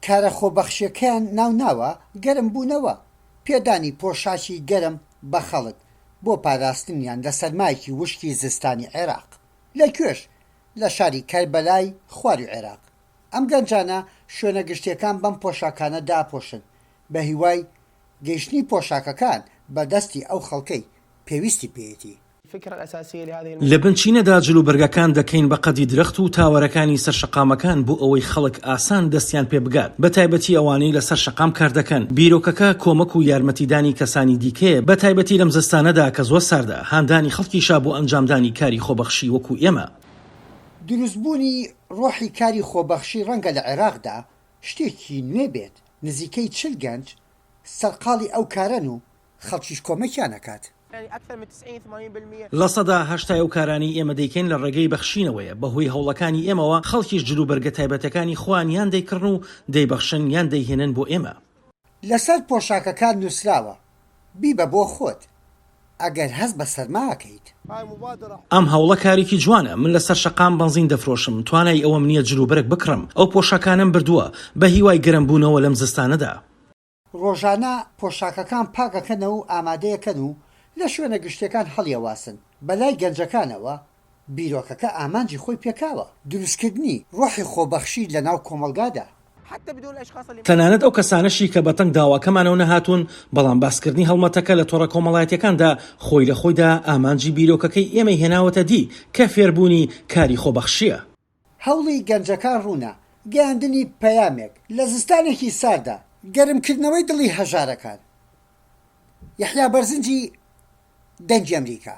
کارە خۆبەخشیەکەیان ناوناوە گەرمبوونەوە، پێدانی پۆشاکی گەرم بە خەڵک بۆ پاراستنیان لە سەرمایەکی وشکی زستانی عێراق. لە کوێش؟ لە شاری کەربەلای خواروی عێراق. ئەم گەنجانە شوێنە گشتیەکان بەم پۆشاکانە داپۆشن بە هیوای گەیشتنی پۆشاکەکان بە دەستی ئەو خەڵکەی پێویستی پێیەتی. لە بنچینەدا جلوبەرگەکان دەکەین بە قەدی درەخت و تاوەرەکانی سەر شەقامەکان بۆ ئەوەی خەڵک ئاسان دەستیان پێ بگات، بەتایبەتی ئەوانەی لەسەر شەقام کار دەکەن. بیرۆکەکە کۆمەک و یارمەتیدانی کەسانی دیکەیە، بەتایبەتی لەم زستانەدا کە زۆر ساردە، هاندانی خەڵکیشە بۆ ئەنجامدانی کاری خۆبەخشی وەکو ئێمە. دروستبوونی ڕۆحی کاری خۆبەخشی ڕەنگە لە عێراقدا شتێکی نوێ بێت، نزیکەی 40 گەنج سەرقاڵی ئەو کارەن و خەڵکیش کۆمەکیان ئەکات. 80% ئەو کارانەی ئێمە دەیکەین لە ڕێگەی بەخشینەوەیە، بەهۆی هەوڵەکانی ئێمەوە خەڵکیش جلوبەرگە تایبەتەکانی خۆیان یان دەیکڕن و دەیبەخشن یان دەیهێنن بۆ ئێمە. لەسەر پۆشاکەکان نووسراوە، بیبە بۆ خۆت، ئەگەر هەست بە سەرما ئەکەیت. ئەم هەوڵە کارێکی جوانە، من لەسەر شەقام بەنزین دەفرۆشم، توانای ئەوەم نییە جلوبەرگ بکڕم، ئەو پۆشاکانەم بردووە، بەهیوای گەرمبوونەوە لەم زستانەدا. ڕۆژانە پۆشاکەکان پاک ئەکەنەوە و ئامادەیەکەن و لە شوێنە گشتیەکان هەڵیەواسن، بەلای گەنجەکانەوە بیرۆکەکە ئامانجی خۆی پێکاوە، دروستکردنی ڕۆحی خۆبەخشی لەناو کۆمەڵگادا. تەنانەت ئەو کەسانەشی کە بەتەنگ داواکەمانەوە نەهاتوون، بەڵام باسکردنی هەڵمەتەکە لە تۆڕە کۆمەڵایەتیەکاندا خۆی لە خۆیدا ئامانجی بیرۆکەکەی ئێمەی هێناوەتە دی کە فێربوونی کاری خۆبەخشیە. هەوڵی گەنجەکان ڕوونە، گەیاندنی پەیامێک لە زستانێکی ساردا، گەرمکردنەوەی دڵی هەژارەکان. یەحیا بەرزنجی، دەنگی ئەمریکا.